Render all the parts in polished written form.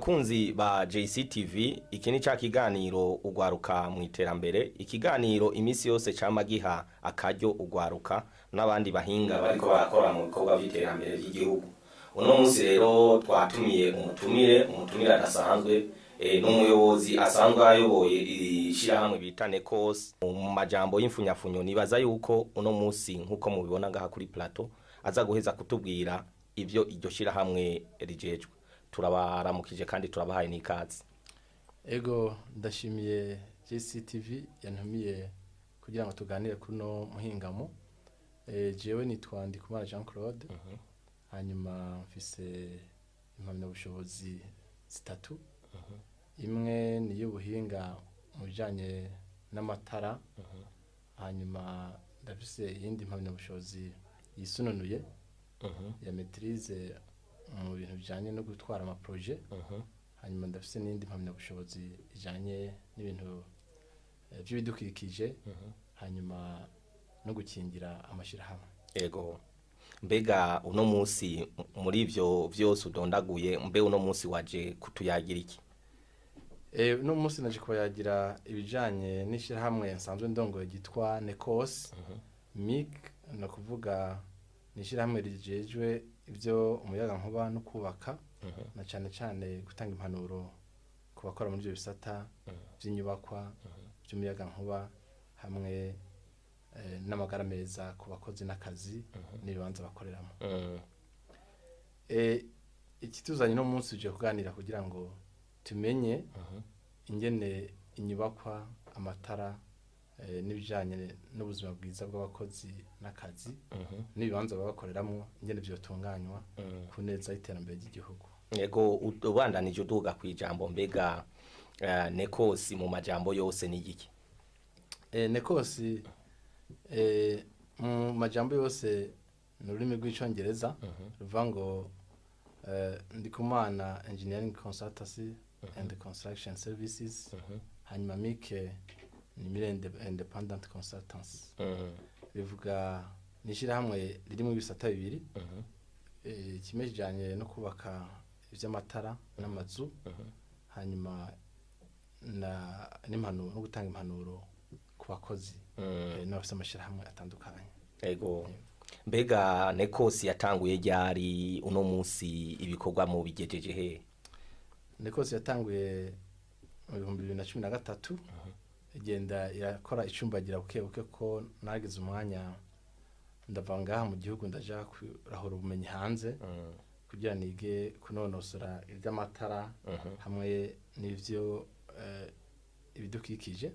Bakunzi ba JCTV, iki ni ca kiganiro Ugwaruka mu Iterambere, ikiganiro imisi yose cama giha akaryo ugwaruka n'abandi bahinga bariko barakora mu bikorwa vy'iterambere ry'igihugu. Uno munsi rero twatumiye umutumire adasanzwe, n'umuyobozi asanzwe ayoboye ishirahamwe bita Nekos mu majambo y'imfunyafunyo. Nibaza yuko uno munsi, nk'uko mubibona ngaha kuri plateau, aza guheza kutubwira ivyo iryo shirahamwe rijejwe. Turabaramukije kandi turabahaye n'ikaze. Ego, ndashimiye JCTV yantumiye kugira ngo tuganire kuri no muhingamo. Jewe nitwa Ndikumana Jean Claude, hanyuma mfise impamyabushobozi zitatu. Imwe ni iy'ubuhinga mu bijanye n'amatara, hanyuma ndafise iyindi mpamyabushobozi yisununuye ya maîtrise mu bintu bijanye no gutwara ama projets, hanyuma ndafise n'indi mpamyabushobozi ijanye n'ibintu vy'ibidukikije, hanyuma no gukingira amashirahamwe. Ego, mbega uno munsi muri ivyo vyose udondaguye, mbe uno munsi waje kutuyagira iki? Uno munsi naje kubayagira ibijanye n'ishirahamwe nsanzwe ndongoye ryitwa Nekos MIC, ni ukuvuga ni ishirahamwe rijejwe ivyo umuyagankuba no kubaka, na cane cane gutanga impanuro ku bakora muri ivyo bisata vy'inyubakwa, vy'umuyagankuba, hamwe n'amagara meza ku bakozi n'akazi n'ibibanza bakoreramo. Ikituzanye no munsi, tuje kuganira kugira ngo tumenye ingene inyubakwa, amatara, n'ibijanye n'ubuzima bwiza bw'abakozi n'akazi n'ibibanza baba bakoreramwo, ingene vyotunganywa ku neza y'iterambere ry'igihugu. Ego, ubandanije uduga kwijambo, mbega Nekosi mu majambo yose ni igiki? Nekosi mu majambo yose ni ururimi rw'Icongereza ruvuga ngo Ndikumana Engineering Consultancy and Construction Services, hanyuma MIC ni Mire Independent Consultants. Bivuga ni ishyirahamwe ririmo ibisata bibiri, kimwe kijanye no kubaka ivy'amatara n'amazu, hanyuma na n'impanuro no gutanga impanuro ku bakozi n'abafise amashirahamwe atandukanye. Ego, mbega Nekosi yatanguye ryari? Uno munsi ibikorwa mu bigejeje he? Nekosi yatanguye mu 2013, igenda irakora icumbagira buke buke, ko nagize umwanya ndava ngaha mu gihugu ndaja kurahura ubumenyi hanze kugira nige kunonosora ivy'amatara hamwe n'ivyo ibidukikije,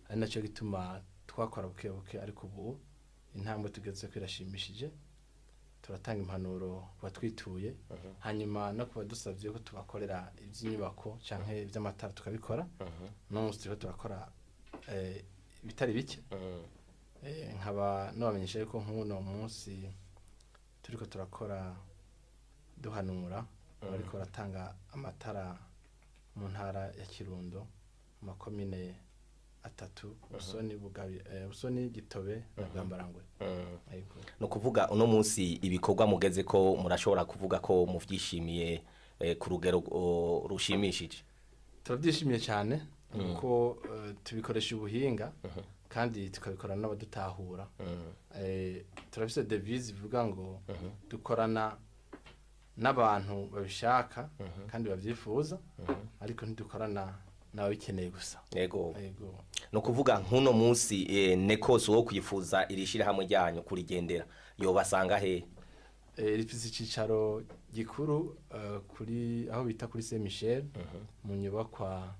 ari nacyo gituma twakora buke buke, ariko ubu intambwe tugeze ko irashimishije. Turatanga impanuro ku batwituye, hanyuma no ku badusabye ko tubakorera iby'inyubako canke iby'amatara tukabikora. No munsi turiko turakora ibitari bike. Nkaba nobamenyesha yuko nk'uno munsi turiko turakora duhanura bariko baratanga amatara mu ntara ya Kirundo, mu makomine atatu: Busoni, Bugabi, Busoni, Gitobe na Bwambarangwe. Yego. No kuvuga uno munsi ibikorwa mugeze ko murashobora kuvuga ko muvyishimiye ku rugero rushimishije? Turabyishimiye cyane kuko tubikoresha ubuhinga kandi tukabikora n'abadutahura. Turafise devise ivuga ngo dukorana n'abantu babishaka kandi babyifuza, ariko ntidukorana n'ababikeneye gusa. Yego. Yego. No kuvuga nk'uno munsi Nekos, wo kwifuza iri shirahamwe ryanyu kurigendera yobasanga he? Rifise icicaro gikuru kuri aho bita kuri Saint Michel, mu nyubakwa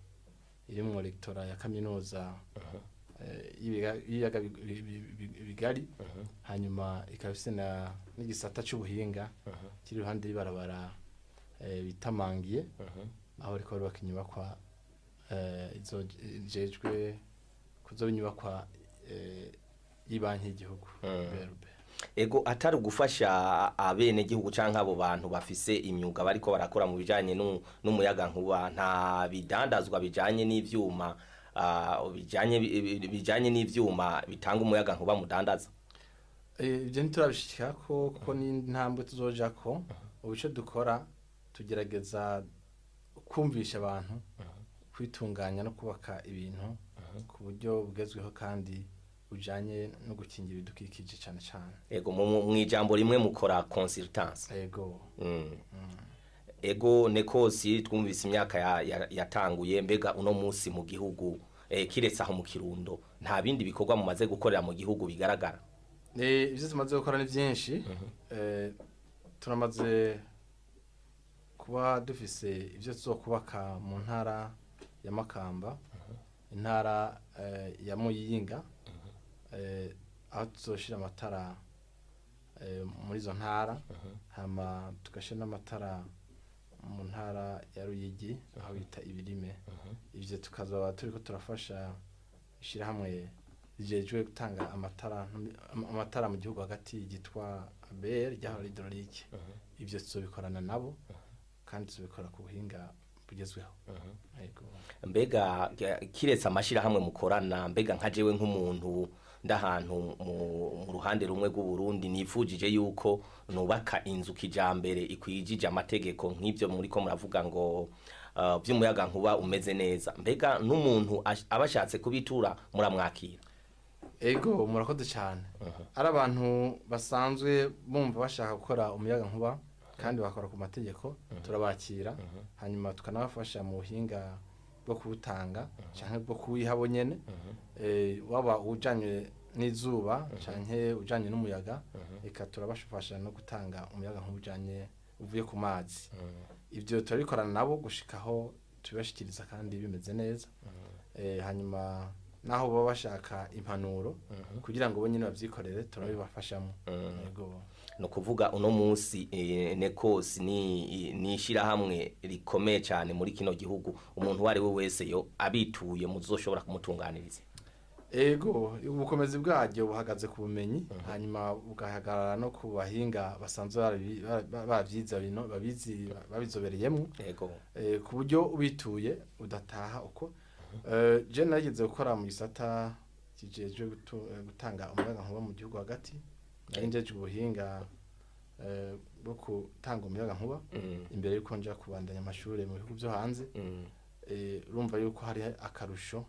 irimwo rectorat ya kaminuza y'ibiyaga bigari, hanyuma ikaba ifise n'igisata c'ubuhinga kiri iruhande y'ibarabara bita Mangiye, aho bariko barubaka inyubakwa ijejwe kuzoba inyubakwa y'ibanki y'igihugu, BRB. Ego, atari gufasha abene gihugu canke abo bantu bafise imyuga bariko barakora mu bijanye n'umuyaga nkuba, nta bidandazwa bijanye n'ivyuma bijanye n'ivyuma bitanga umuyaga nkuba mudandaza? Ibyo ntiturabishikako kuko ni intambwe tuzojako. Ubu ico dukora, tugerageza Kumvisha abantu kwitunganya no kubaka ibintu ku buryo bugezweho kandi bujanye no gukingira ibidukikije cane cane. Ego, mu ijambo rimwe mukora consultance. Ego. Ego, NECOS twumvise imyaka yatanguye. Mbega uno munsi mu gihugu, kiretse aho mu Kirundo, nta bindi bikorwa mumaze gukorera mu gihugu bigaragara? Ivyo tumaze gukora ni byinshi. Turamaze kuba dufise ivyo tuzokubaka mu ntara ya Makamba, intara ya Muyinga, aho tuzoshira amatara muri izo ntara, hama tugashira n'amatara mu ntara ya Ruyigi aho bita Ibirime. Ivyo tukazoba turiko turafasha ishirahamwe rijejwe gutanga amatara mu gihugu hagati ryitwa ABR, ryahora hydraulique. Ivyo tuzobikorana nabo kandi tuzobikora ku buhinga bugezweho. Yego. Mbega kiretse amashirahamwe mukorana, mbega nka jewe nk'umuntu ndahantu mu ruhande rumwe rw'Uburundi nifujije yuko nubaka inzu kijambere ikwijije amategeko nk'ivyo muriko muravuga ngo vy'umuyaga nkuba umeze neza, mbega n'umuntu aba ashatse kubitura muramwakira? Ego, murakoze cyane. Ari abantu basanzwe bumva bashaka gukora umuyaga nkuba kandi bakora ku mategeko, turabakira, hanyuma tukanabafasha mu buhinga bwo kuwutanga canke bwo kuwiha bo nyene, waba ujanye n'izuba canke ujanye n'umuyaga. Eka turabafasha no gutanga umuyaga nkuba ujanye uvuye ku mazi. Ibyo turabikorana nabo gushikaho tubibashikiriza kandi bimeze neza. Hanyuma naho baba bashaka impanuro kugira ngo bo nyene bavyikorere, turabibafashamo. Yego. No kuvuga uno munsi NECOS ni ishirahamwe rikomeye cyane muri kino gihugu, umuntu uwo ari we wese yo abituye muzoshobora kumutunganiriza. Ego, ubukomezi bwaryo buhagaze ku bumenyi, hanyuma bugahagarara no ku bahinga basanzwe baravyize bino, babizi, babizobereyemwo, ku buryo ubituye udataha uko. Je narigeze gukora mu gisata kijejwe gutanga umuyaga nkuba mu gihugu hagati, nari njejwe ubuhinga bwo gutanga umuyaga nkuba imbere yuko nja kubandanya amashure mu bihugu vyo hanze. Urumva yuko hari akarusho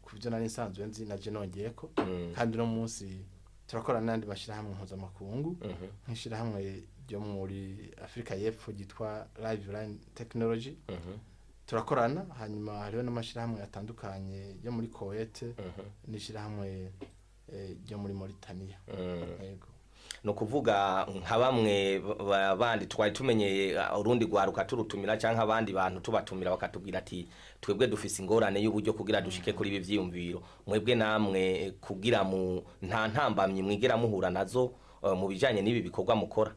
ku byo nari nsanzwe nzi naje nongeyeko. Kandi uno munsi turakorana n'andi mashyirahamwe mpuzamakungu, nk'ishyirahamwe ryo muri Afurika y'Epfo ryitwa Live Line Technology, turakorana. Hanyuma hariho n'amashyirahamwe atandukanye yo muri Kuwait n'ishyirahamwe ryo muri Mauritania. Yego. No kuvuga nka bamwe bandi twari tumenyeye, urundi rwaruka turutumira canke abandi bantu tubatumira bakatubwira ati twebwe dufise ingorane y'uburyo kugira dushike kuri ibi vyiyumviro. Mwebwe namwe kugira mu nta ntambamyi mwigera muhura nazo mu bijanye n'ibi bikorwa mukora?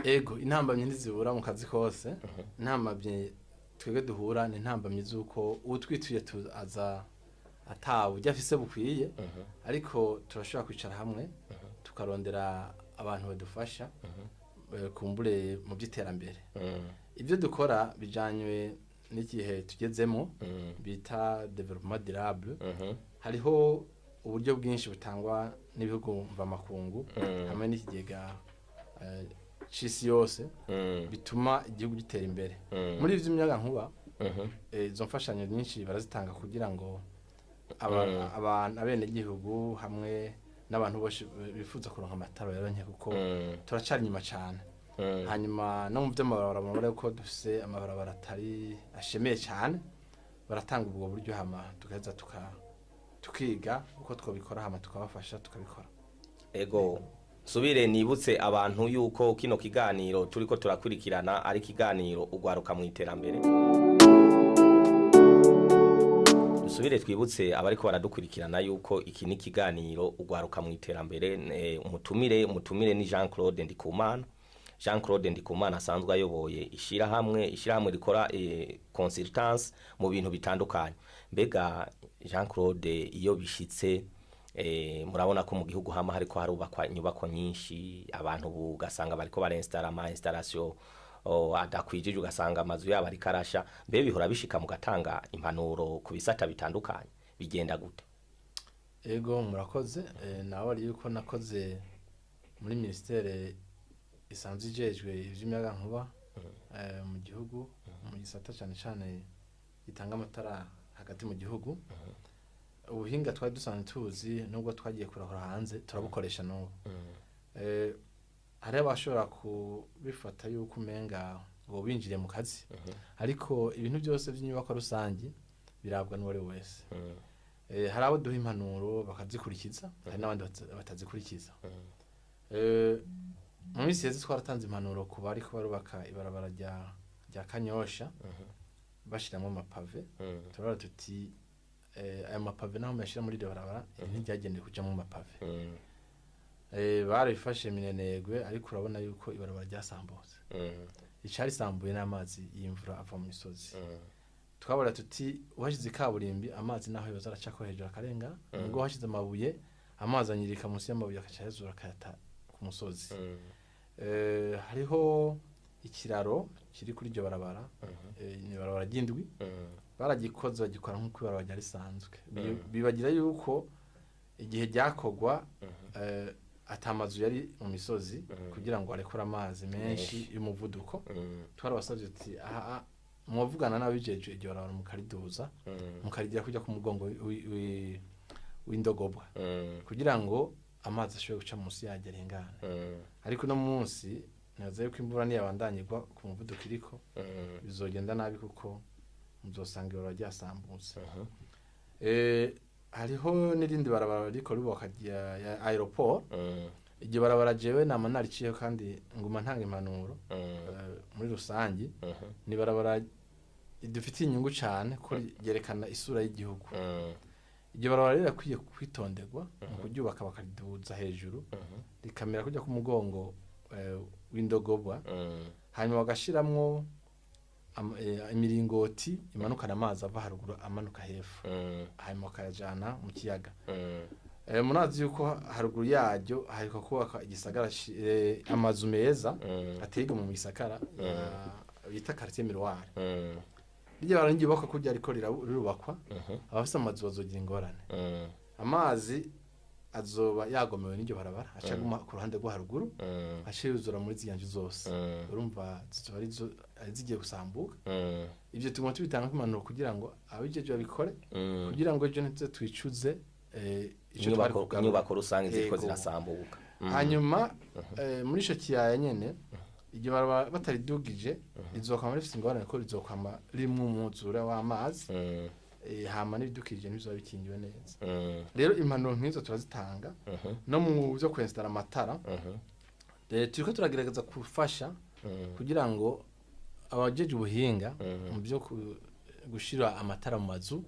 Ego, intambamyi ntizibura mu kazi kose. Intambamyi twebwe duhura ni intambamyi z'uko uwutwituye aza ata buryo afise bukwiye, ariko turashobora kwicara hamwe tukarondera abantu badufasha, kumbure mu by'iterambere. Ibyo dukora bijanywe n'igihe tugezemo bita développement durable. Hariho uburyo bwinshi butangwa n'ibihugu mvamakungu hamwe n'ikigega c'isi yose bituma igihugu gitera imbere. Muri ivyo nkuba, izo mfashanyo nyinshi barazitanga kugira ngo abantu, abenegihugu hamwe n'abantu bose bifuza kuronka amatara yaronke, kuko turacari inyuma cane. Hanyuma no mu vy'amabarabara, murabona ko dufise amabarabara atari ashemeye cane. Baratanga ubwo buryo, hama tugaheza tukiga uko twobikora, hama tukabafasha tukabikora. Ego, subire nibutse abantu yuko kino kiganiro turiko turakurikirana ari kiganiro Ugwaruka mu Iterambere. Dusubire twibutse abariko baradukurikirana yuko iki ni kiganiro Ugwaruka mu Iterambere. Umutumire ni Jean Claude Ndikumana. Jean Claude Ndikumana asanzwe ayoboye ishirahamwe rikora consultance mu bintu bitandukanye. Mbega Jean Claude, iyo bishitse, murabona ko mu gihugu hama hariko harubakwa inyubako nyinshi, abantu ugasanga bariko barinstalla ama installation adakwijije, ugasanga amazu yabo ariko arasha. Mbe bihora bishika mugatanga impanuro ku bisata bitandukanye? Bigenda gute? Ego, murakoze. Nawe ari yuko nakoze muri ministere isanzwe ijejwe ivy'umuyagankuba mu gihugu. Mu gisata cyane cyane gitanga amatara hagati mu gihugu, ubuhinga twari dusanzwe tuzi nubwo twagiye kurahura hanze turabukoresha n'ubu. Hariho abashobora kubifata yuko umenga ngo binjire mu kazi, ariko ibintu byose by'inyubako rusange birabwa n'uwari wese. Hari abo duha impanuro bakazikurikiza, hari n'abandi batazikurikiza. Mu minsi iheze twaratanze impanuro ku bariko barubaka ibarabara rya Kanyosha, bashiramwo amapave. Turabona tuti aya mapave naho muyashira muri iryo barabara, iri ntiryagenewe kujamwo amapave. Barabifashe minenegwe, ariko urabona yuko ibarabara ryasambutse. Icarisambuye n'amazi y'imvura ava mu misozi. Twabona tuti uhashize ikaburimbi, amazi naho yoza aracako hejuru akarenga, ubwo uhashize amabuye, amazi anyirika munsi y'amabuye akaca yazura akayata ku musozi. Hariho ikiraro kiri kuri iryo barabara, ni ibarabara ry'indwi. Baragikoze bagikora nk'uko ibarabara ryari risanzwe. Bibagira yuko igihe ryakorwa ata mazu yari mu misozi kugira ngo arekure amazi menshi y'umuvuduko. Twarabasavye tuti aha mwovugana n'ababijejwe iryo barabara mukariduza, mukarigira kujya ku mugongo w'indogobwa kugira ngo amazi ashobore guca munsi yaryo arengane. Ariko uno munsi nibaza yuko imvura niyabandanyirwa ku muvuduko iriko, bizogenda nabi kuko muzosanga ibarabara ryasambutse. Hariho n'irindi barabara riko rubaka ya aéroport. Iryo barabara jewe nama nariciyeho kandi nguma ntanga impanuro. Muri rusangi ni barabara ridufitiye inyungu cane kuko ryerekana isura y'igihugu. Iryo barabara rirakwiye kwitonderwa mu kuryubaka, bakariduza hejuru rikamera kujya ku mugongo w'indogobwa, hanyuma bagashiramwo imiringoti imanukana amazi ava haruguru amanuka hepfo, hanyuma bakayajana mu kiyaga. Murazi yuko haruguru yaryo hariko kubaka igisagara amazu meza ateye igomwe mu gisagara bita quartier Miroir. Rirya barabara niryubakwa kurya riko rirubakwa, abafise amazu bazogira ingorane. Amazi azoba yagomewe n'iryo barabara, aca aguma ku ruhande rwo haruguru, aca yuzura muri ziriya nzu zose. Urumva zizoba arizo zigiye gusambuka. Ivyo tuguma tubitanga impanuro kugira ngo ababijejwe babikore, kugira ngo ejo ntituze twicuze ico twari kugarura. Inyubako rusange ziriko Yego. zirasambuka. Hanyuma muri ico kiyaya nyene, iryo barabara bataridugije rizokwama rifise ingorane ko rizokwama ririmwo umwuzure w'amazi, hama n'ibidukikije ntibizoba bikingiwe neza. Rero impanuro nk'izo turazitanga. No mu vyo kwinstara amatara, turiko turagerageza gufasha kugira ngo abajeje ubuhinga mu vyo gushira amatara mu mazu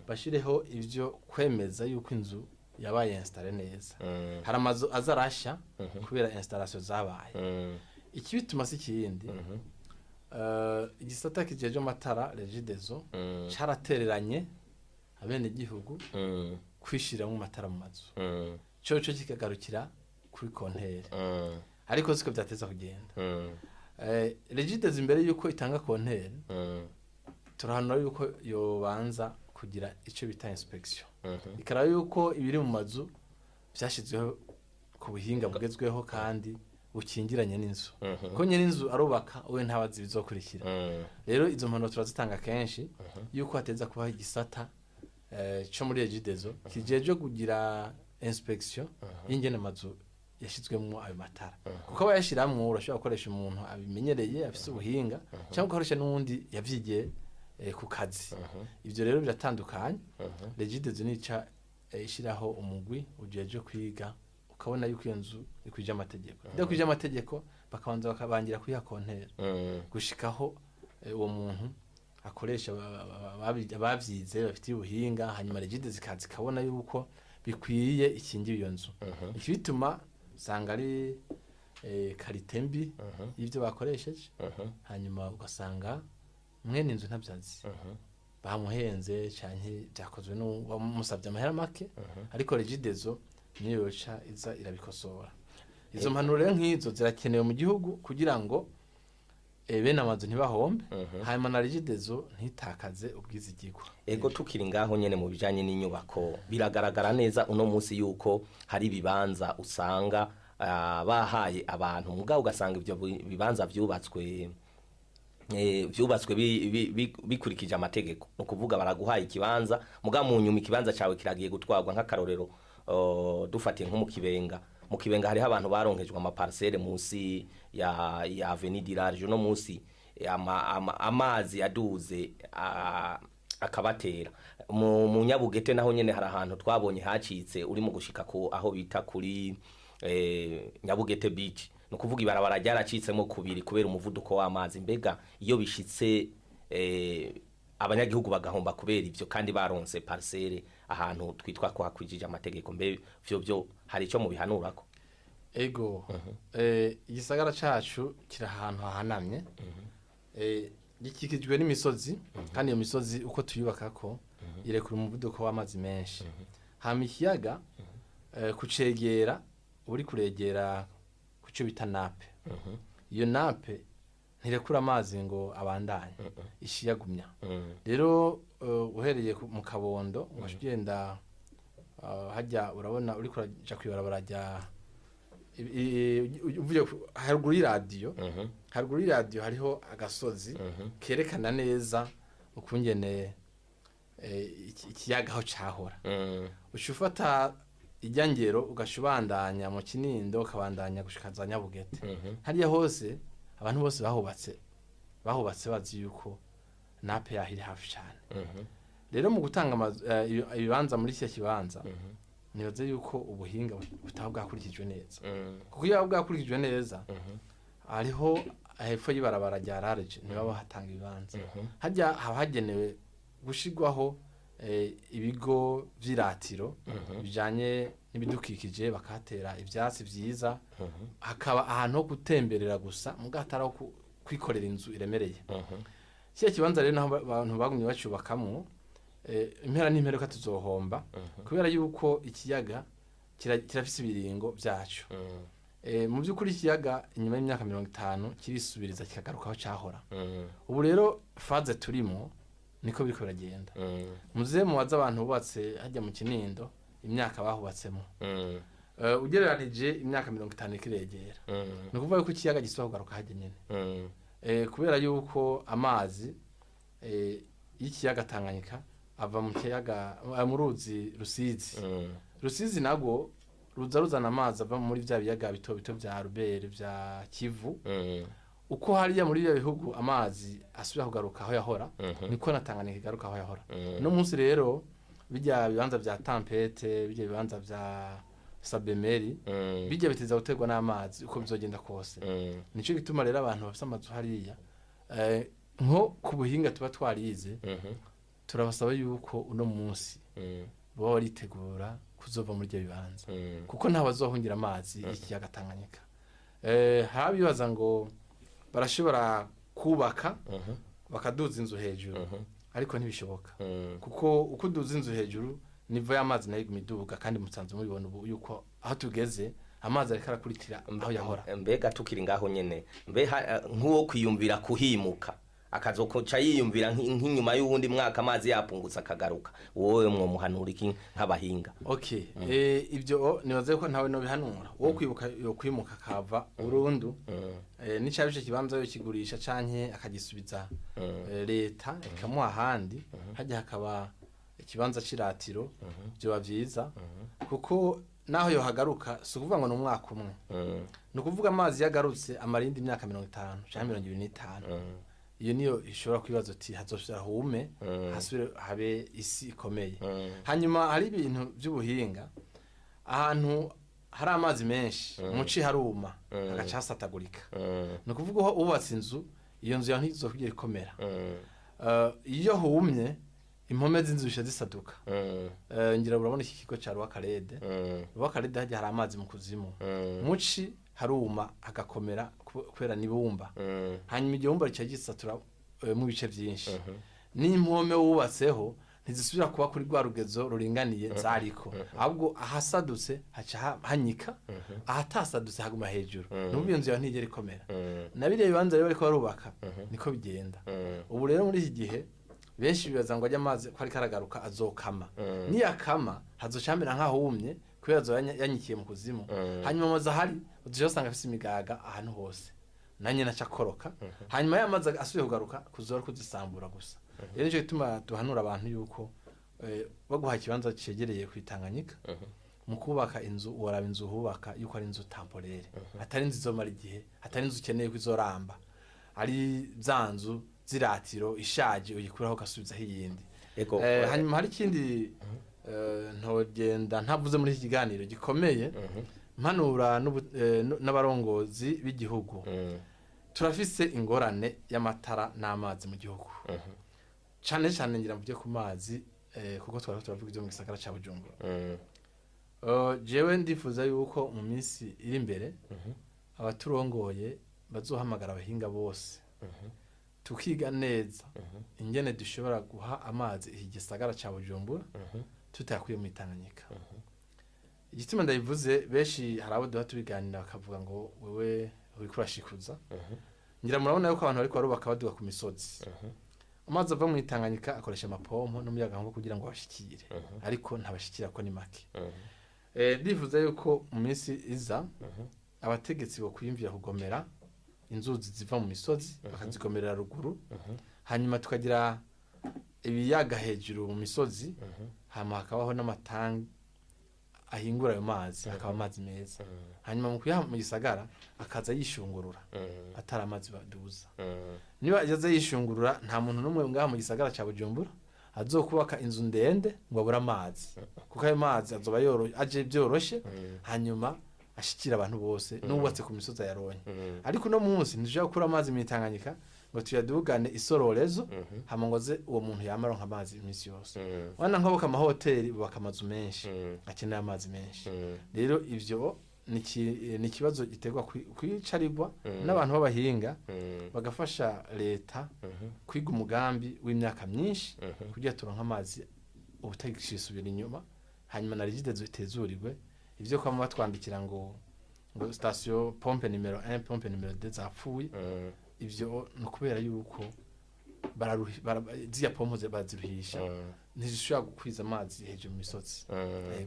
bashireho ivyo kwemeza yuko inzu yabaye installé neza. Hari amazu aza arasha kubera installation zabaye. Ikibituma si ikindi, igisata kijeje amatara Regideso caratereranye abenegihugu kwishiramwo amatara mu mazu, coco kikagarukira kuri compteur, ariko siko vyateza kugenda. Regideso imbere yuko itanga compteur, turahanura yuko yobanza kugira ico bita inspection, ikaraba yuko ibiri mu mazu vyashizweho ku buhinga bugezweho kandi bukingiranye n'inzu, ko nyene inzu arubaka we ntabazi ibizokurikira. Rero izo mpanuro turazitanga kenshi yuko hateza kubaho igisata co muri Regideso kijejwe kugira inspection y'ingene amazu yashizwemwo ayo matara, kuko abayashiramwo urashobora gukoresha umuntu abimenyereye afise ubuhinga, cyangwa ugakoresha n'uwundi yavyigiye ku kazi. Ivyo rero biratandukanye. Regideso nica ishiraho umugwi ujejwe kwiga, ukabona yuko iyo nzu ikwije amategeko. Idakwije amategeko, bakabanza bakabangira kuyiha compteur gushikaho uwo muntu akoresha abavyize bafitiye ubuhinga, hanyuma Regideso zikaza ikabona yuko bikwiye ikingira iyo nzu. Ikibituma usanga ari qualité mbi y'ivyo bakoresheje, hanyuma ugasanga mwene inzu ntabyazi, bamuhenze canke byakozwe n'uwamusavye amahera make, ariko Regideso niyo yoca iza irabikosora. Izo mpanuro rero nk'izo zirakenewe mu gihugu kugira ngo bene amazu ntibahombe, hanyuma na Regideso ntitakaze ubwizigirwa. Ego, tukiri ngaho nyene mu bijanye n'inyubako, biragaragara neza uno munsi yuko hari ibibanza usanga bahaye abantu, mugabo ugasanga ivyo bibanza vyubatswe Vyubatswe bikurikije amategeko, ni ukuvuga baraguhaye ikibanza, muga mu nyuma ikibanza cawe kiragiye gutwarwa. Nk'akarorero, dufatiye nko mu Kibenga, mu Kibenga hariho abantu baronkejwe amaparcelle munsi ya Avenue du Large. No munsi amazi yaduze akabatera mu Nyabugete. Naho nyene hari ahantu twabonye hacitse, uri mu gushika ku aho bita kuri Nyabugete Beach, ni ukuvuga ibarabara ryaracitsemo kubiri kubera umuvuduko w'amazi. Mbega iyo bishitse abanyagihugu bagahomba kubera ivyo, kandi baronse parcelle ahantu twitwa ko hakwijije amategeko, mbe vyo hari ico mubihanurako? Ego, igisagara cacu kiri ahantu hahanamye, gikikijwe n'imisozi, kandi iyo misozi uko tuyubakako irekura umuvuduko w'amazi menshi. Hama ikiyaga, kucegera uri kuregera kuco bita nappe. Iyo nappe ntirekura amazi ngo abandanye, ishiyagumya. Rero uhereye mu Kabondo ugaca ugenda hajya, urabona uriko uraja kw'ibarabara rya uvuye haruguru y'iradiyo, haruguru y'iradiyo hariho agasozi kerekana neza ukungene ikiyaga aho cahora. Uca ufata ijya ngero, ugaca ubandanya mu Kinindo, ukabandanya gushika za Nyabugete. Hariya hose abantu bose bahubatse bazi yuko nappe yaho iri hafi cane. Rero mu gutanga ibibanza muri iki kibanza, nibaze yuko ubuhinga butaba bwakurikijwe neza, kuko iyo bwakurikijwe neza, hariho hepfo y'ibarabara rya Large ntibaba hatanga ibibanza. Hajya haba hagenewe gushirwaho ibigo vy'iratiro bijanye n'ibidukikije, bakahatera ivyatsi vyiza, hakaba ahantu ho gutemberera gusa, muga hatari aho kwikorera inzu iremereye. Kiriya kibanza rero naho abantu bagumye bacubakamwo, impera n'imperuka tuzohomba, kubera yuko ikiyaga kirafise ibiringo vyaco. Mu by'ukuri ikiyaga inyuma y'imyaka 50 kirisubiriza, kikagaruka aho cahora. Ubu rero phase turimo niko biriko biragenda. Muze mubaze abantu bubatse hajya mu Kinindo imyaka bahubatsemo, ugereranije imyaka 50 ikiregera, ni ukuvuga yuko ikiyaga gisubira kugaruka hajya nyene. Kubera yuko amazi y'ikiyaga Tanganyika ava mu kiyaga, mu ruzi Rusizi. Rusizi nagwo ruza ruzana amazi ava muri vya biyaga bito bito vya Albert, vya Kivu. Uko hariya muri bya bihugu amazi asubira kugaruka aho yahora, niko na Tanganyika igaruka aho yahora. No munsi rero bijya bibanza vya Tempete, bijya bibanza vya Sabemeri, bijya biteza guterwa n'amazi uko bizogenda kose. Nico gituma rero abantu bafise amazu hariya, nko ku buhinga tuba twarize, turabasaba yuko uno munsi baba baritegura kuzova muri ibyo bibanza, kuko nta bazohungira amazi y'ikiyaga Tanganyika. Hari abibaza ngo barashobora kubaka bakaduza inzu hejuru, ariko ntibishoboka, kuko uko uduza inzu hejuru niveau y'amazi nayo iguma iduga, kandi musanzwe mubibona ubu yuko aho tugeze amazi ariko arakurikira aho yahora. Mbega tukiri ngaho nyene, mbe nk'uwo kwiyumvira kuhimuka, akazokoca yiyumvira nk'inyuma y'uwundi mwaka amazi yapungutse akagaruka, wowe mwomuhanura iki nk'abahinga? Okay, ibyo nibaze ko ntawe no bihanura. Wo kwibuka yo kwimuka akava burundu, n'icaba ico kibanza yo kigurisha canke akagisubiza leta ikamuha ahandi, hajya hakaba ikibanza c'iratiro, vyoba vyiza, kuko naho yohagaruka si ukuvuga ngo ni umwaka umwe. Ni ukuvuga amazi yagarutse amara iyindi myaka 50 canke 25. Iyo niyo ishobora kwibaza uti hazosubira hume, hasubire habe isi ikomeye. Hanyuma hari ibintu by'ubuhinga: ahantu hari amazi menshi muci haruma, hagaca hasatagurika. Ni ukuvuga aho wubatse inzu, iyo nzu yawe ntizokwigira ikomera. Iyo humye, impome z'inzu zisha zisaduka. Ngira urabona iki kigo ca Rwakarede. Rwakarede hajya hari amazi mu kuzimu, muci haruma hagakomera kubera nibumba. Hanyuma igihumba rica gisatura mu bice byinshi, n'impome wubatseho ntizisubira kuba kuri rwa rugezo ruringaniye zariko, ahubwo ahasadutse haca hanyika, ahatasadutse haguma hejuru. N'ubu iyo nzu yawe ntigera ikomera. Na biriya bibanza rero bariko barubaka niko bigenda. Ubu rero muri iki gihe benshi bibaza ngo ajya amazi ko ariko aragaruka azokama. Niyakama hazoca hamera nk'ahumye, kubera azoba yanyikiye mu kuzimu. Hanyuma amazu ahari uzoca usanga afise imigaga ahantu hose. nanye naca koroka, hanyuma y'amazi asubiye kugaruka kuzora kuzisambura gusa. Rero nico gituma duhanura abantu yuko baguha ikibanza cegereye kwitanganyika, mu kubaka inzu woraba inzu hubaka yuko ari inzu temporaire, atari inzu izomara igihe, atari inzu ukeneye kwizoramba, ari za nzu ziratiro ishaje uyikuraho ugasubizaho iyindi. Hanyuma hari ikindi ntogenda ntavuze muri iki kiganiro gikomeye, mpanura n'abarongozi b'igihugu. Turafise ingorane y'amatara n'amazi mu gihugu, cane cane ngira mvuge ku mazi, kuko twari turavuga ibyo mu gisagara ca Bujumbura. Jewe ndifuza yuko mu minsi iri imbere abaturongoye bazohamagara abahinga bose, tukiga neza ingene dushobora guha amazi iki gisagara ca Bujumbura tutayakuye mu Tanganyika. Igituma ndabivuze, benshi hari abo duha tubiganira bakavuga ngo wewe uriko urashikuza. Ngira murabona yuko abantu bariko barubaka baduga ku misozi, amazi ava mu Tanganyika akoresha amapompo n'umuyagankuba kugira ngo abashikire, ariko ntabashikira ko ni make. Ndifuza yuko mu minsi iza abategetsi bo kwiyumvira kugomera inzuzi ziva mu misozi, bakazigomerera ruguru, hanyuma tukagira ibiyaga hejuru mu misozi, hama hakabaho n'amatangi ahingura ayo mazi, akaba amazi meza, hanyuma mu kuyaha mu gisagara akaza yishungurura, atari amazi baduza. Niba aza yishungurura, nta muntu n'umwe ngaha mu gisagara ca Bujumbura azokubaka inzu ndende ngo abure amazi, kuko ayo mazi azoba aje byoroshe, hanyuma ashikira abantu bose n'ubatse ku misozi ayaronye. Ariko uno munsi ntidushobora gukura amazi mu Tanganyika ngo tuyadugane isororezo, hama ngo aze uwo muntu yamaronka amazi iminsi yose. Wana nko amahoteli bubaka amazu menshi akeneye amazi menshi. Rero ivyo ni ikibazo giterwa kwicarirwa n'abantu b'abahinga, bagafasha leta kwiga umugambi w'imyaka myinshi kugira turonke amazi ubutagisubira inyuma, hanyuma na REGIDESO itezurirwe ivyo kwama batwandikira ngo station pompe numero 1, pompe numero 2 zapfuye. Ivyo no kubera yuko ziriya pompo baziruhisha, ntizishobora gukwiza amazi hejuru mu misozi.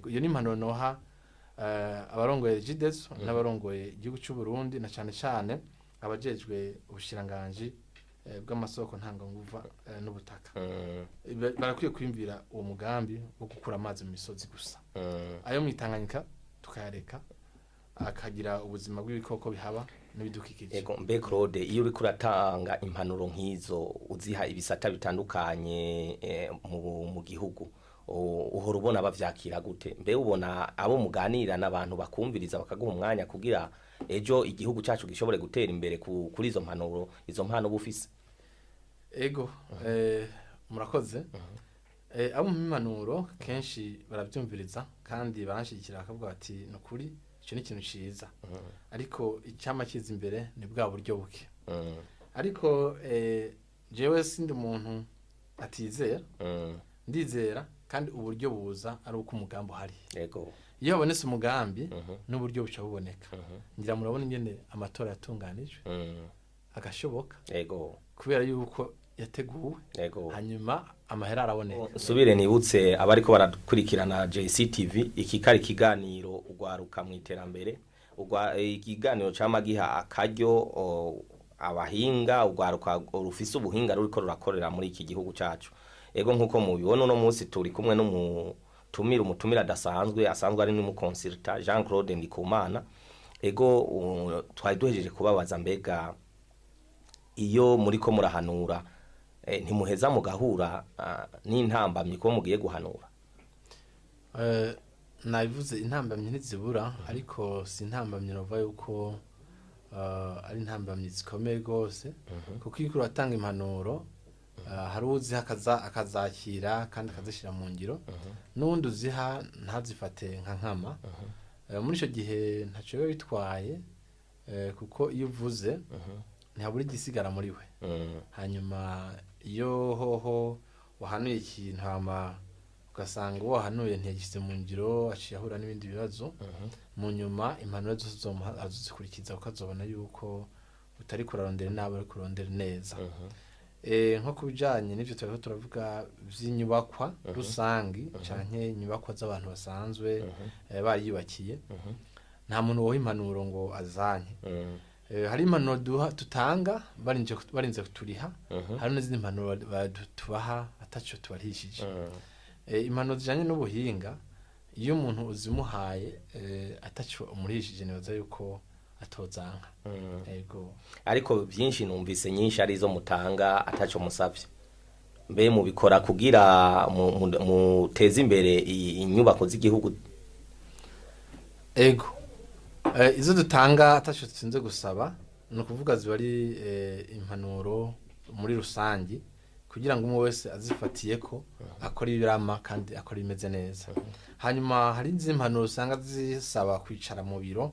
Iyo ni impanuro noha abarongoye REGIDESO n'abarongoye igihugu cy'u Burundi, na cane cane abajejwe ubushiranganji bw'amasoko ntanganguva n'ubutaka. Barakwiye kwiyumvira uwo mugambi wo gukura amazi mu misozi gusa, ayo mu Tanganyika tukayareka akagira ubuzima bw'ibikoko bihaba n'ibidukikije. Ego, mbe Claude, iyo uriko uratanga impanuro nk'izo uziha ibisata bitandukanye mu gihugu, uhora ubona bavyakira gute? Mbe ubona abo muganira n'abantu bakumviriza bakaguha umwanya kugira ejo igihugu cacu gishobore gutera imbere kuri izo mpanuro, izo mpano bufise? Ego, murakoze. Abo mu mpanuro kenshi baravyumviriza kandi baranshigikira, bakavuga bati nukuri ico ni ikintu ciza, ariko icama kiza imbere ni bwa buryo buke. Ariko jewe sindi umuntu atizera, ndizera, kandi uburyo buza ari uko umugambi uhari. Yego, iyo habonetse umugambi n'uburyo buca buboneka. Ngira murabona ingene amatora yatunganijwe agashoboka, yego, kubera yuko yateguwe, yego, hanyuma amahera araboneka. Subire nibutse abariko barakurikirana JCTV, iki kari kiganiro ugwaruka mu iterambere, ikiganiro cama giha akaryo abahinga, ugwaruka rufise ubuhinga ruriko rurakorera muri iki gihugu cacu. Ego, nkuko mubibona uno munsi turi kumwe n'umutumira, umutumira adasanzwe, asanzwe ari n'umuconsultant Jean Claude Ndikumana. Ego, twari duhejeje kubabaza mbega iyo muriko murahanura ntimuheza mugahura n'intambamyi ko mugiye guhanura? Nabivuze, intambamyi ntizibura, ariko si intambamyi nova yuko ari intambamyi zikomeye rwose, kuko iyo uratanga impanuro hari uziha akazakira kandi akazishyira mu ngiro, n'uwundi uziha ntazifate nka nkama. Muri icyo gihe ntacyo biba bitwaye, kuko iyo uvuze ntihabura igisigara muri we. Hanyuma iyo hoho wahanuye ikintu hama ugasanga uwo wahanuye ntiyagishyize mu ngiro, aciye ahura n'ibindi bibazo, mu nyuma impanuro zose azozikurikiza, kuko azobona yuko utari kurarondera nabi, ari kurondera neza. Nko ku bijanye n'ivyo turiko turavuga vy'inyubakwa rusangi canke inyubakwa z'abantu basanzwe bariyubakiye, nta muntu woha impanuro ngo azanye. Hari impanuro duha tutanga barinze kuturiha, hari n'izindi mpanuro tubaha ataco tubarihishije. Impanuro zijanye n'ubuhinga, iyo umuntu uzimuhaye ataco umurihishije, nibaza yuko atozanka. Ego. Ariko byinshi numvise nyinshi arizo mutanga ataco musavye. Mbe mubikora kugira muteze imbere inyubako z'igihugu? Ego. Izo dutanga ataco tutsinze gusaba, ni ukuvuga ziba ari impanuro muri rusangi, kugira ngo umwe wese azifatiye ko akora ibirama kandi akora ibimeze neza. Hanyuma hari izindi mpanuro usanga zisaba kwicara mu biro,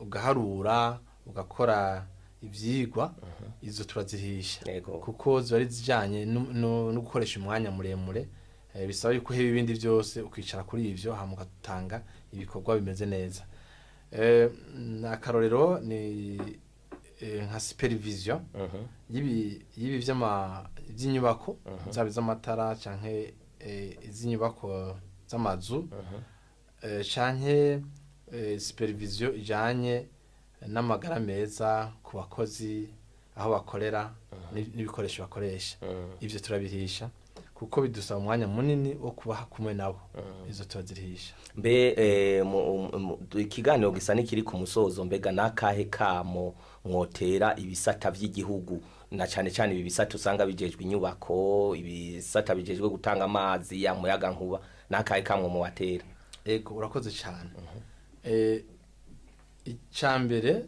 ugaharura, ugakora ivyigwa, izo turazihisha. Kuko ziba ari zijanye no gukoresha umwanya muremure, bisaba yuko uheba ibindi byose ukicara kuri ivyo, hama ugatanga ibikorwa bimeze neza. Akarorero ni nka supervision y'ibi vy'inyubako, zaba iz'amatara canke iz'inyubako z'amazu, canke supervision ijanye n'amagara meza ku bakozi aho bakorera n'ibikoresho bakoresha. Ivyo turabihisha kuko bidusaba umwanya munini wo kuba kumwe nabo, izo turazirihisha. Mbe ikiganiro gisa n'ikiri ku musozo, mbega nakahe kamo mwotera ibisata vy'igihugu, na cane cane ibi bisata usanga bijejwe inyubako, ibisata bijejwe gutanga amazi ya muyaga nkuba, nakahe kamo mubatera? Ego, urakoze cyane. Icambere,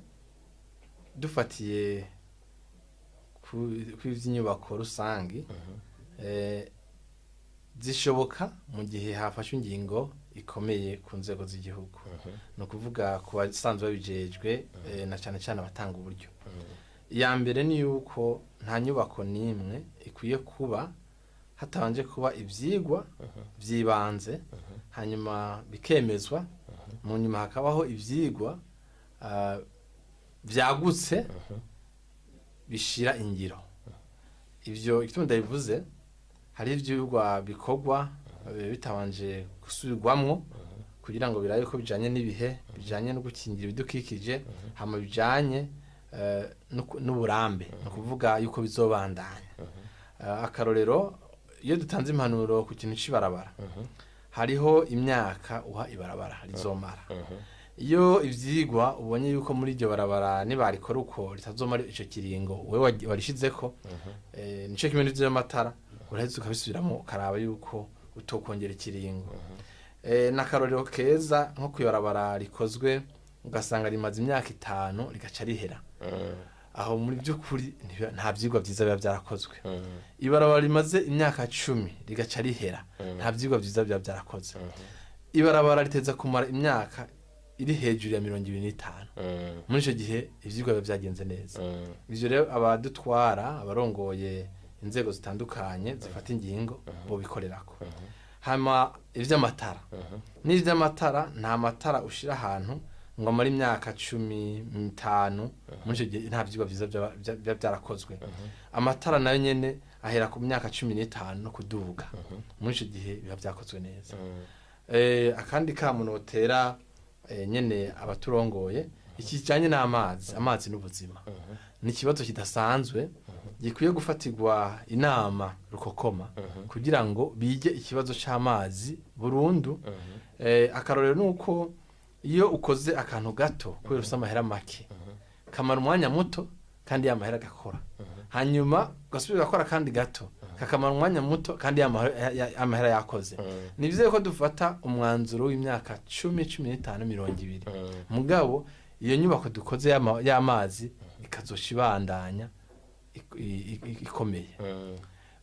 dufatiye ku ivy'inyubako rusangi, zishoboka mu gihe hafashwe ingingo ikomeye ku nzego z'igihugu, ni ukuvuga ku basanzwe babijejwe, na cane cane abatanga uburyo. Iya mbere ni yuko nta nyubako n'imwe ikwiye kuba hatabanje kuba ivyigwa vy'ibanze, hanyuma bikemezwa, mu nyuma hakabaho ivyigwa vyagutse bishira ingiro. Ivyo igituma ndabivuze, hari ivyigwa bikorwa bitabanje gusubirwamwo kugira ngo birabe ko bijanye n'ibihe, bijanye no gukingira ibidukikije, hama bijanye n'uburambe, ni ukuvuga yuko bizobandanya. Akarorero, iyo dutanze impanuro ku kintu c'ibarabara, hariho imyaka uha ibarabara rizomara. Iyo ivyigwa ubonye yuko muri iryo barabara nibarikora uko ritazomara ico kiringo wewe warishizeko, nico kimwe n'ivyo vy'amatara, uraheza ukabisubiramo ukaraba yuko utokongera ikiringo. N'akarorero keza nko kwibarabara rikozwe ugasanga rimaze imyaka 5 rigaca rihera, aho muri by'ukuri nta vyigwa vyiza biba vyarakozwe. Ibarabara rimaze imyaka 10 rigaca rihera, nta vyigwa vyiza biba vyarakozwe. Ibarabara riteza kumara imyaka iri hejuru ya 25, muri ico gihe ivyigwa biba vyagenze neza. Ivyo rero abadutwara, abarongoye inzego zitandukanye zifata ingingo, bobikorerako. Hama ivy'amatara, n'ivy'amatara, nta matara ushira ahantu ngo amare imyaka 15, muri ico gihe nta vyigwa vyiza biba vyarakozwe. Amatara nayo nyene ahera ku myaka 15 no kuduga, muri ico gihe biba vyakozwe neza. Akandi kamo notera nyene abaturongoye, ikijanye n'amazi, amazi n'ubuzima ni ikibazo kidasanzwe gikwiye gufatirwa inama rukokoma kugira ngo bige ikibazo c'amazi burundu. Akarorero nuko iyo ukoze akantu gato kubera ufise amahera make, kamara umwanya muto kandi ya mahera agakora, hanyuma ugasubira ugakora kandi gato kakamara umwanya muto kandi ya mahera yakoze. Ni vyiza ko dufata umwanzuro w'imyaka 10, 15, 20, mugabo iyo nyubako dukoze y'amazi ikazoca ibandanya ikomeye.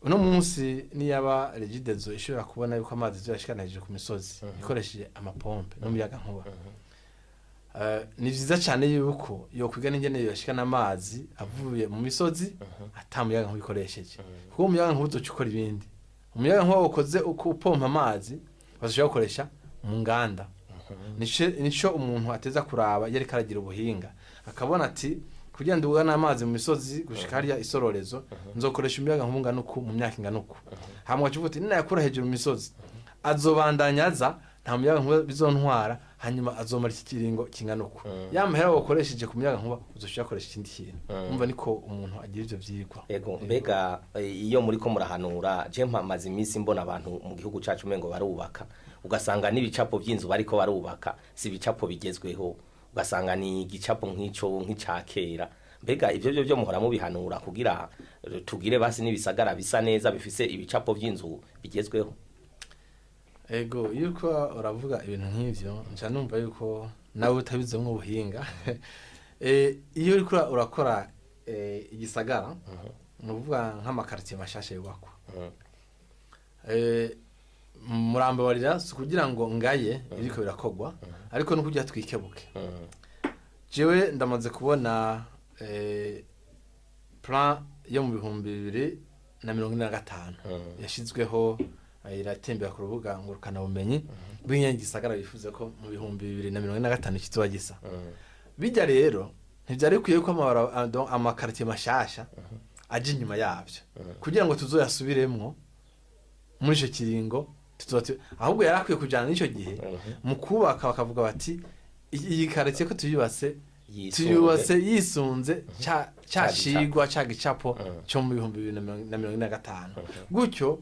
Uno munsi niyaba Regideso ishobora kubona yuko amazi izoyashikana hejuru ku misozi ikoresheje amapompe n'umuyaga nkuba, ni vyiza cane yuko yokwiga n'ingene yoyashikana amazi avuye mu misozi ata muyaga nkuba ikoresheje, kuko umuyaga nkuba uzoca ukora ibindi. Umuyaga nkuba ukoze uko upompa amazi bazoshobora gukoresha mu nganda. Nico umuntu ateza kuraba iyo ariko aragira ubuhinga, akabona ati kugira ndugane amazi mu misozi gushika hariya isororezo, nzokoresha umuyaga nkuba ungana uku mu myaka ingana uku. Hama ugaca uvuga uti ninayakura hejuru mu misozi azobandanya aza, nta Nta muyaga nkuba bizontwara, hanyuma azomara iki kiringo kingana uko. Ya mahera wakoresheje ku muyaga nkuba uzoshobora gukoresha ikindi kintu. Umva niko umuntu agira ivyo vyigwa. Ego, mbega iyo muriko murahanura, je mpamaze iminsi mbona abantu mu gihugu cacu umengo barubaka, ugasanga n'ibicapo vy'inzu bariko barubaka si ibicapo bigezweho, ugasanga ni igicapo nk'ico nk'ica kera. Mbega ivyo byo muhora mubihanura kugira tugire basi n'ibisagara bisa neza bifise ibicapo vy'inzu bigezweho? Ego, iyo uriko uravuga ibintu nk'ivyo nca numva yuko nawe utabizemwo ubuhinga. Iyo uriko urakora igisagara, ni ukuvuga nk'amakaritiye mashasha yubakwa, murambabarira si ukugira ngo ngaye ibiriko birakogwa, ariko no kugira twikebuke. Jewe ndamaze kubona plan yo mu 2045 yashizweho, iratembera ku rubuga ngurukana bumenyi bw'inyangisagara bifuza ko mu 2045 kizoba gisa. Bijya rero ntivyari bikwiye ko amakaritiye mashasha aje inyuma yavyo kugira ngo tuzoyasubiremwo muri ico kiringo, ahubwo yari akwiye kujana n'ico gihe mu kubaka, bakavuga bati iyi karitiye ko tuyubatse tuyubatse yisunze ca cigwa ca gicapo cyo mu 2045. Gutyo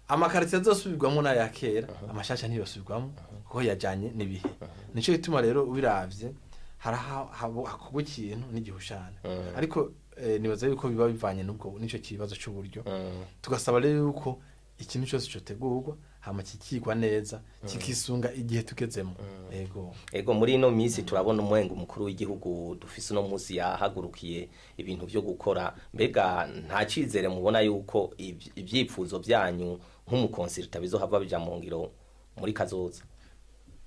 amakaritiye azosubirwamwo n'aya kera, amashasha ntiyosubirwamwo kuko yajanye n'ibihe. Nico gituma rero ubiravye hakorwa ikintu n'igihushane, ariko nibaza yuko biba bivanye n'ubwo nico kibazo c'uburyo. Tugasaba rero yuko ikintu cyose cotegurwa hama kikigwa neza, kikisunga igihe tugezemo. Ego. Ego, muri ino minsi turabona umwengo umukuru w'igihugu dufise uno munsi yahagurukiye ibintu vyo gukora. Mbega nta cizere mubona yuko ivyipfuzo vyanyu nk'umukonsilta bizohava bija mu ngiro muri kazoza?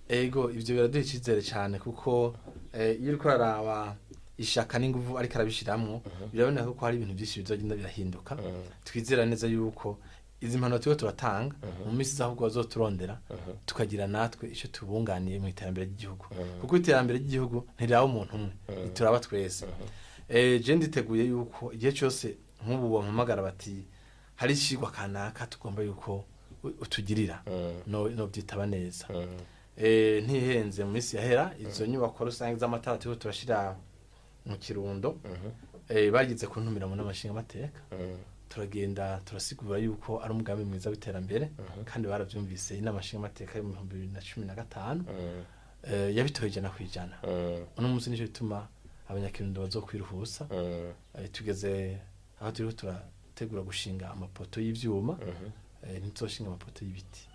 Ego, ivyo biraduha icizere cyane kuko iyo uriko uraraba ishaka n'inguvu ariko arabishiramwo, biraboneka ko hari ibintu byinshi bizogenda birahinduka. Twizera neza yuko izi mpanuro turiko turatanga mu minsi iza ahubwo bazoturondera, tukagira natwe ico tubunganiye mu iterambere ry'igihugu, kuko iterambere ry'igihugu ntiriraba umuntu umwe, rituraba twese. Je nditeguye yuko igihe cyose nk'ubu bampamagara bati hari icigwa kanaka tugomba yuko utugirira, no byitaba neza. Ntihenze mu minsi yahera izo nyubako rusange z'amatara turiko turashira mu Kirundo, bagize kuntumira mu nama nshingamateka, turagenda turasigura yuko ari umugambi mwiza w'iterambere, kandi baravyumvise. Inama nshingamateka yo mu 2015 yabitoye 100%. Uno munsi nico bituma abanyakirundo bazokwiruhusa. Tugeze aho turiko turategura gushinga amapoto y'ivyuma, ntituzoshinga amapoto y'ibiti.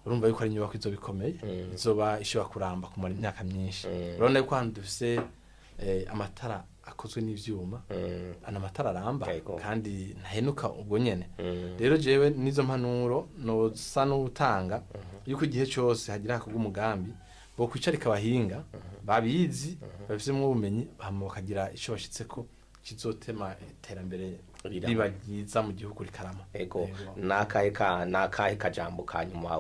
Urumva yuko ari inyubako izoba ikomeye, izoba ishobora kuramba kumara imyaka myinshi. Urabona yuko hano dufise amatara akozwe n'ivyuma, ana amatara aramba kandi ntahenuka ubwo nyene. Rero jewe nizo mpanuro nosa n'utanga yuko igihe cyose hagira hakorwa umugambi bo kwicarika abahinga babizi babifisemwo ubumenyi, hama bakagira ico bashitseko kizotema iterambere riba ryiza mu gihugu rikarama. Ego, nakahe kajambo ka nyuma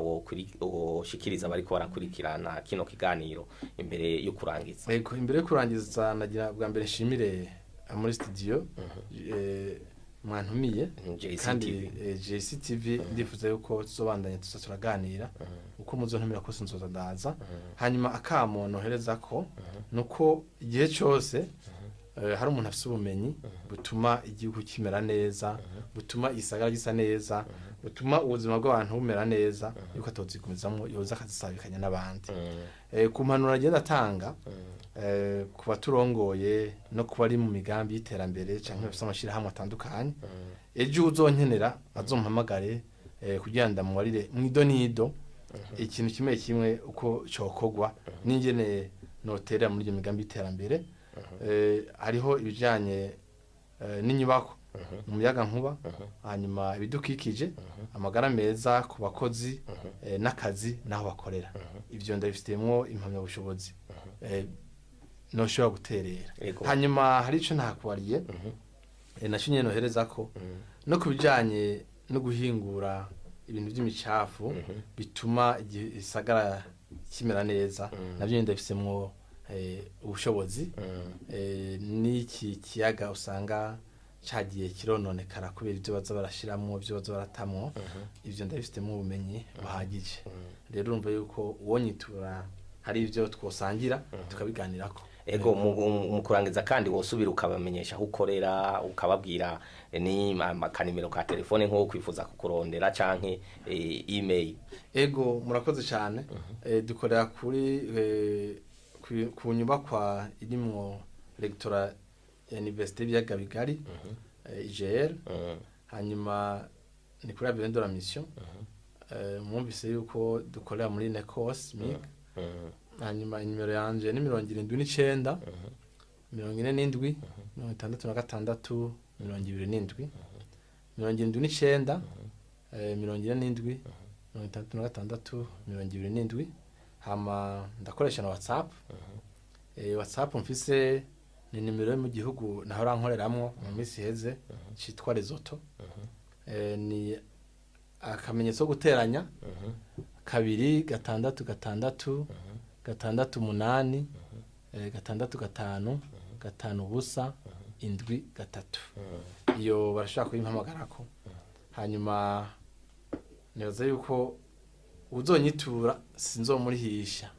woshikiriza bariko barakurikirana kino kiganiro imbere yo kurangiza? Ego, imbere yo kurangiza nagira bwa mbere nshimire muri studio mwantumiye, kandi JCTV ndifuza yuko tuzobandanya tuza turaganira uko muzontumira kose nzoza ndaza. Hanyuma akamo nohereza ko nuko igihe cyose hari umuntu afise ubumenyi butuma igihugu kimera neza, butuma igisagara gisa neza, butuma ubuzima bw'abantu bumera neza, yuko atozigumizamwo yoza akazisabikanya n'abandi. Ku mpanuro agenda atanga ku baturongoye no kuba ari mu migambi y'iterambere canke bafise amashirahamwe atandukanye, ejo uzonkenera azompamagare kugira ndamubarire mwidonido ikintu kimwe kimwe uko cokogwa n'ingene noterera muri iyo migambi y'iterambere. Hariho ibijanye n'inyubako, umuyaga nkuba, hanyuma ibidukikije, amagara meza ku bakozi n'akazi naho bakorera. Ivyo ndabifitemo impamyabushobozi noshobora guterera. Hanyuma hari ico ntakubariye naco nyene nohereza ko no kubijanye no guhingura ibintu by'imicafu bituma igisagara kimera neza, navyo ndabifisemwo ubushobozi. N'iki kiyaga usanga cagiye kirononekara kubera ibyo baza barashiramwo, ibyo baza baratamwo. Ivyo ndabifitemo ubumenyi buhagije. Rero urumva yuko uwonyitura hari ibyo twosangira tukabiganirako. Ego, mu kurangiza kandi wosubira ukabamenyesha aho ukorera, ukababwira ni akanimero ka telefone nk'uwo kwifuza kukurondera canke email. Ego, murakoze cyane. Dukorera kuri ku nyubakwa irimwo rectorat ya Université y'Ibiyaga Bigari, IGR. Hanyuma ni kuri Avenue de la Mission. Mwumvise yuko dukorera muri Necos MIC. Hanyuma inimero yanje ni 79 47 66 27, 79 47 66 27. Hama ndakoresha na WhatsApp. WhatsApp mfise ni nimero yo mu gihugu nahora nkoreramwo mu minsi iheze citwa Lesotho. Ni akamenyetso ko guteranya 2 6 6 6 8 6 5 5 0 7 3. Iyo barashaka kuyimpamagarako. Hanyuma nibaza yuko uzonyitura sinzomurihisha.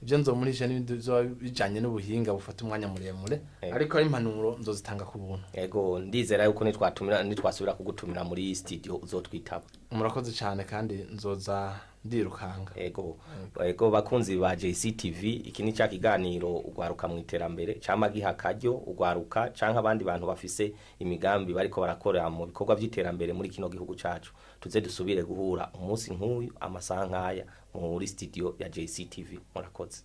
Ibyo nzomurihisha n'ibindi bizoba bijanye n'ubuhinga bufata umwanya muremure, ariko ari impanuro nzozitanga ku buntu. Ego, ndizera yuko nitwasubira kugutumira muri studio uzotwitaba. Murakoze cyane, kandi nzoza ndirukanga. Ego, bakunzi ba JCTV, iki ni cya kiganiro Ugwaruka mu Iterambere, cama giha akaryo ugwaruka canke abandi bantu bafise imigambi bariko barakora mu bikorwa vy'iterambere muri kino gihugu cacu. Tuze dusubire guhura umunsi nk'uyu, amasaha nk'aya, muri studio ya JCTV. Murakoze.